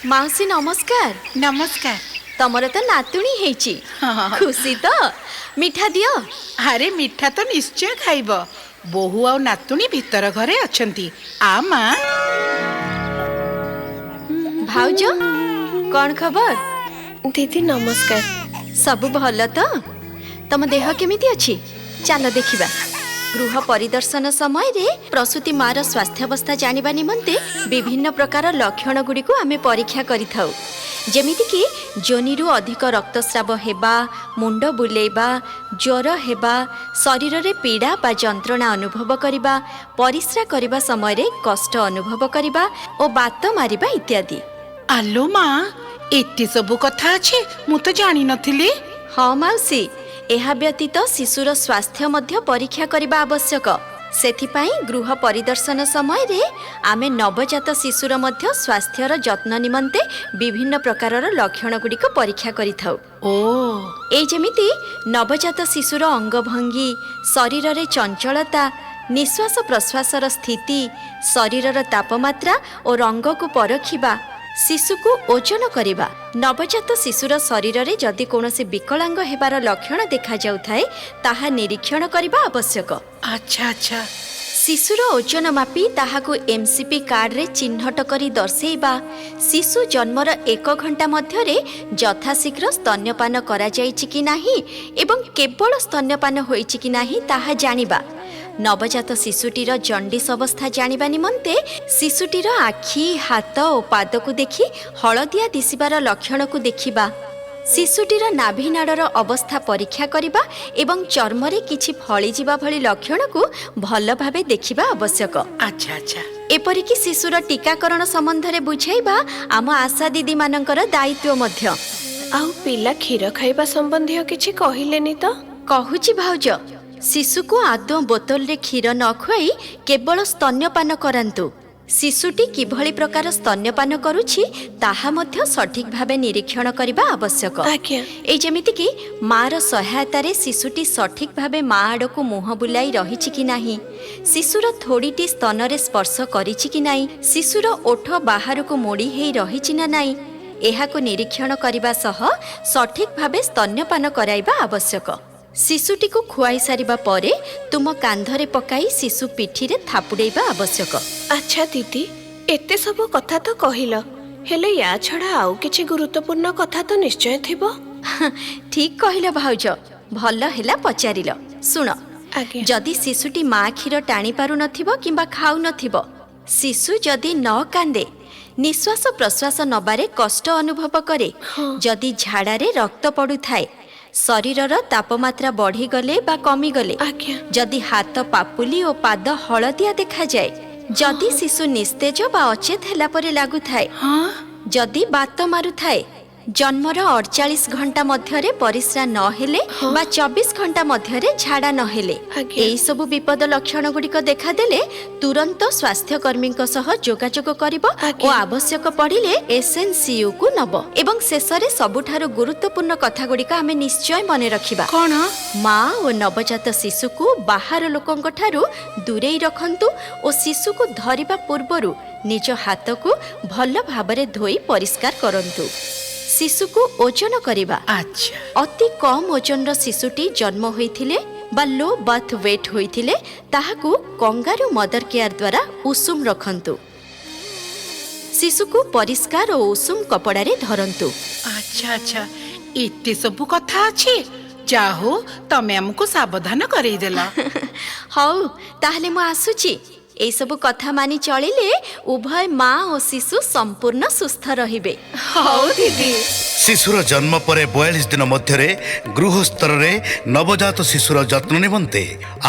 ମାଉସୀ ନମସ୍କାର। ନମସ୍କାର। ତମର ତ ନାତୁଣୀ ହେଇଛି, ଖୁସି ତ? ମିଠା ଦିଅ। ଆରେ ମିଠା ତ ନିଶ୍ଚୟ ଖାଇବ। ବୋହୂ ଆଉ ନାତୁଣୀ ଭିତର ଘରେ ଅଛନ୍ତି। ଆ ମା। ଭାଉଜ, କଣ ଖବର? ଦିଦି ନମସ୍କାର। ସବୁ ଭଲ ତ? ତମ ଦେହ କେମିତି ଅଛି? ଚାଲ ଦେଖିବା। ଗୃହ ପରିଦର୍ଶନ ସମୟରେ ପ୍ରସୂତି ମାର ସ୍ୱାସ୍ଥ୍ୟାବସ୍ଥା ଜାଣିବା ନିମନ୍ତେ ବିଭିନ୍ନ ପ୍ରକାର ଲକ୍ଷଣ ଗୁଡ଼ିକୁ ଆମେ ପରୀକ୍ଷା କରିଥାଉ, ଯେମିତିକି ଯୋନିରୁ ଅଧିକ ରକ୍ତସ୍ରାବ ହେବା, ମୁଣ୍ଡ ବୁଲେଇବା, ଜ୍ୱର ହେବା, ଶରୀରରେ ପୀଡ଼ା ବା ଯନ୍ତ୍ରଣା ଅନୁଭବ କରିବା, ପରିସ୍ରା କରିବା ସମୟରେ କଷ୍ଟ ଅନୁଭବ କରିବା ଓ ବାତ ମାରିବା ଇତ୍ୟାଦି। ଆଲୋ ମା, ଏତେ ସବୁ କଥା ଅଛି, ମୁଁ ତ ଜାଣିନଥିଲି। ହଁ ମାଉସୀ, ଏହା ବ୍ୟତୀତ ଶିଶୁର ସ୍ୱାସ୍ଥ୍ୟ ମଧ୍ୟ ପରୀକ୍ଷା କରିବା ଆବଶ୍ୟକ। ସେଥିପାଇଁ ଗୃହ ପରିଦର୍ଶନ ସମୟରେ ଆମେ ନବଜାତ ଶିଶୁର ମଧ୍ୟ ସ୍ୱାସ୍ଥ୍ୟର ଯତ୍ନ ନିମନ୍ତେ ବିଭିନ୍ନ ପ୍ରକାରର ଲକ୍ଷଣ ଗୁଡ଼ିକ ପରୀକ୍ଷା କରିଥାଉ। ଓ। ଏଇ ଯେମିତି ନବଜାତ ଶିଶୁର ଅଙ୍ଗଭଙ୍ଗୀ, ଶରୀରରେ ଚଞ୍ଚଳତା, ନିଶ୍ୱାସ ପ୍ରଶ୍ୱାସର ସ୍ଥିତି, ଶରୀରର ତାପମାତ୍ରା ଓ ରଙ୍ଗକୁ ପରଖିବା, ଶିଶୁକୁ ଓଜନ କରିବା। ନବଜାତ ଶିଶୁର ଶରୀରରେ ଯଦି କୌଣସି ବିକଳାଙ୍ଗ ହେବାର ଲକ୍ଷଣ ଦେଖାଯାଉଥାଏ, ତାହା ନିରୀକ୍ଷଣ କରିବା ଆବଶ୍ୟକ। ଆଚ୍ଛା ଆଚ୍ଛା। ଶିଶୁର ଓଜନ ମାପି ତାହାକୁ ଏମ୍ସିପି କାର୍ଡରେ ଚିହ୍ନଟ କରି ଦର୍ଶେଇବା, ଶିଶୁ ଜନ୍ମର 1 ଘଣ୍ଟା ମଧ୍ୟରେ ଯଥାଶୀଘ୍ର ସ୍ତନ୍ୟପାନ କରାଯାଇଛି କି ନାହିଁ ଏବଂ କେବଳ ସ୍ତନ୍ୟପାନ ହୋଇଛି କି ନାହିଁ ତାହା ଜାଣିବା, ନବଜାତ ଶିଶୁଟିର ଜଣ୍ଡିସ୍ ଅବସ୍ଥା ଜାଣିବା ନିମନ୍ତେ ଶିଶୁଟିର ଆଖି, ହାତ ଓ ପାଦକୁ ଦେଖି ହଳଦିଆ ଦିଶିବାର ଲକ୍ଷଣକୁ ଦେଖିବା, ଶିଶୁଟିର ନାଭିନାଡ଼ର ଅବସ୍ଥା ପରୀକ୍ଷା କରିବା ଏବଂ ଚର୍ମରେ କିଛି ଫଳିଯିବା ଭଳି ଲକ୍ଷଣକୁ ଭଲ ଭାବେ ଦେଖିବା ଆବଶ୍ୟକ। ଆଚ୍ଛା ଆଚ୍ଛା। ଏପରିକି ଶିଶୁର ଟୀକାକରଣ ସମ୍ବନ୍ଧରେ ବୁଝାଇବା ଆମ ଆଶା ଦିଦିମାନଙ୍କର ଦାୟିତ୍ୱ ମଧ୍ୟ। ଆଉ ପିଲା କ୍ଷୀର ଖାଇବା ସମ୍ବନ୍ଧୀୟ କିଛି କହିଲେନି ତ? କହୁଛି ଭାଉଜ। ଶିଶୁକୁ ଆଦୌ ବୋତଲରେ କ୍ଷୀର ନ ଖୁଆଇ କେବଳ ସ୍ତନ୍ୟପାନ କରାନ୍ତୁ। ଶିଶୁଟି କିଭଳି ପ୍ରକାର ସ୍ତନ୍ୟପାନ କରୁଛି ତାହା ମଧ୍ୟ ସଠିକ୍ ଭାବେ ନିରୀକ୍ଷଣ କରିବା ଆବଶ୍ୟକ। ଏଇ ଯେମିତିକି ମାର ସହାୟତାରେ ଶିଶୁଟି ସଠିକ୍ ଭାବେ ମା ଆଡ଼କୁ ମୁହଁ ବୁଲାଇ ରହିଛି କି ନାହିଁ, ଶିଶୁର ଥୋଡ଼ିଟି ସ୍ତନରେ ସ୍ପର୍ଶ କରିଛି କି ନାହିଁ, ଶିଶୁର ଓଠ ବାହାରକୁ ମୋଡ଼ି ହେଇ ରହିଛି ନା ନାହିଁ, ଏହାକୁ ନିରୀକ୍ଷଣ କରିବା ସହ ସଠିକ୍ ଭାବେ ସ୍ତନ୍ୟପାନ କରାଇବା ଆବଶ୍ୟକ। ଶିଶୁଟିକୁ ଖୁଆଇ ସାରିବା ପରେ ତୁମ କାନ୍ଧରେ ପକାଇ ଶିଶୁ ପିଠିରେ ଥାପୁଡ଼େଇବା ଆବଶ୍ୟକ। ଆଚ୍ଛା ଦିଦି, ଏତେ ସବୁ କଥା ତ କହିଲ, ହେଲେ ୟା ଛଡ଼ା ଆଉ କିଛି ଗୁରୁତ୍ୱପୂର୍ଣ୍ଣ କଥା ତ ନିଶ୍ଚୟ ଥିବ? ଠିକ୍ କହିଲ ଭାଉଜ, ଭଲ ହେଲା ପଚାରିଲ। ଶୁଣ, ଯଦି ଶିଶୁଟି ମା କ୍ଷୀର ଟାଣି ପାରୁନଥିବ କିମ୍ବା ଖାଉନଥିବ, ଶିଶୁ ଯଦି ନ କାନ୍ଦେ, ନିଶ୍ୱାସ ପ୍ରଶ୍ୱାସ ନେବାରେ କଷ୍ଟ ଅନୁଭବ କରେ, ଯଦି ଝାଡ଼ାରେ ରକ୍ତ ପଡ଼ୁଥାଏ, ଶରୀରର ତାପମାତ୍ରା ବଢ଼ିଗଲେ ବା କମିଗଲେ, ଯଦି ହାତ ପାପୁଲି ଓ ପାଦ ହଳଦିଆ ଦେଖାଯାଏ, ଯଦି ଶିଶୁ ନିସ୍ତେଜ ବା ଅଚେତ ହେଲା ପରି ଲାଗୁଥାଏ, ଯଦି ବାତ ମାରୁଥାଏ, ଜନ୍ମର 48 ଘଣ୍ଟା ମଧ୍ୟରେ ପରିସ୍ରା ନ ହେଲେ ବା 24 ଘଣ୍ଟା ମଧ୍ୟରେ ଝାଡ଼ା ନ ହେଲେ, ଏହିସବୁ ବିପଦ ଲକ୍ଷଣ ଗୁଡ଼ିକ ଦେଖାଦେଲେ ତୁରନ୍ତ ସ୍ୱାସ୍ଥ୍ୟକର୍ମୀଙ୍କ ସହ ଯୋଗାଯୋଗ କରିବ ଓ ଆବଶ୍ୟକ ପଡ଼ିଲେ ଏସ୍ଏନ୍ସିୟୁ କୁ ନବ। ଏବଂ ଶେଷରେ ସବୁଠାରୁ ଗୁରୁତ୍ୱପୂର୍ଣ୍ଣ କଥା ଗୁଡ଼ିକ ଆମେ ନିଶ୍ଚୟ ମନେ ରଖିବା। କଣ? ମା ଓ ନବଜାତ ଶିଶୁକୁ ବାହାର ଲୋକଙ୍କ ଠାରୁ ଦୂରେଇ ରଖନ୍ତୁ ଓ ଶିଶୁକୁ ଧରିବା ପୂର୍ବରୁ ନିଜ ହାତକୁ ଭଲ ଭାବରେ ଧୋଇ ପରିଷ୍କାର କରନ୍ତୁ। ଶିଶୁକୁ ଓଜନ କରିବା। ଅତି କମ୍ ଓଜନର ଶିଶୁଟି ଜନ୍ମ ହୋଇଥିଲେ ବା ଲୋ ବର୍ଥ ୱେଟ୍ ହୋଇଥିଲେ ତାହାକୁ କଙ୍ଗାରୁ ମଦର କେୟାର ଦ୍ୱାରା ଉଷୁମ ରଖନ୍ତୁ। ଶିଶୁକୁ ପରିଷ୍କାର ଓ ଉଷୁମ କପଡ଼ାରେ ଧରନ୍ତୁ। ଆଚ୍ଛା ଆଚ୍ଛା, ଏତେ ସବୁ କଥା ଅଛି। ଯା ହଉ, ତମେ ଆମକୁ ସାବଧାନ କରେଇଦେଲ। ହଉ ତାହେଲେ ମୁଁ ଆସୁଛି। ଏଇସବୁ କଥା ମାନି ଚଳିଲେ ଉଭୟ ମା ଓ ଶିଶୁ ସମ୍ପୂର୍ଣ୍ଣ ସୁସ୍ଥ ରହିବେ। ହଉ ଦିଦି। ଶିଶୁର ଜନ୍ମ ପରେ 42 ଦିନ ମଧ୍ୟରେ ଗୃହ ସ୍ତରରେ ନବଜାତ ଶିଶୁର ଯତ୍ନ ନିମନ୍ତେ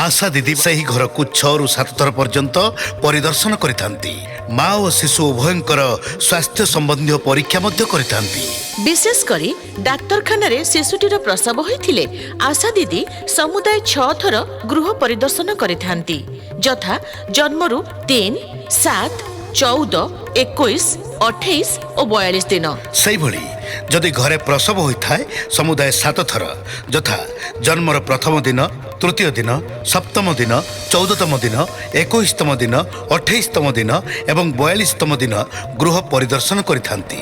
ଆଶା ଦିଦି ସେହି ଘରକୁ 6ରୁ 7 ଥର ପର୍ଯ୍ୟନ୍ତ ପରିଦର୍ଶନ କରିଥାନ୍ତି। ମା ଓ ଶିଶୁ ଉଭୟଙ୍କର ସ୍ୱାସ୍ଥ୍ୟ ସମ୍ବନ୍ଧୀୟ ପରୀକ୍ଷା ମଧ୍ୟ କରିଥାନ୍ତି। ବିଶେଷ କରି ଡାକ୍ତରଖାନାରେ ଶିଶୁଟିର ପ୍ରସବ ହୋଇଥିଲେ ଆଶା ଦିଦି ସମୁଦାୟ 6 ଥର ଗୃହ ପରିଦର୍ଶନ କରିଥାନ୍ତି, ଯଥା ଜନ୍ମରୁ 3, 7, 14, 21, 28 ଓ 42 ଦିନ। ସେହିଭଳି ଯଦି ଘରେ ପ୍ରସବ ହୋଇଥାଏ ସମୁଦାୟ 7 ଥର, ଯଥା ଜନ୍ମର ପ୍ରଥମ ଦିନ, ତୃତୀୟ ଦିନ, ସପ୍ତମ ଦିନ, 14ତମ ଦିନ, 21ତମ ଦିନ, 28ତମ ଦିନ ଏବଂ 42ତମ ଦିନ ଗୃହ ପରିଦର୍ଶନ କରିଥାନ୍ତି।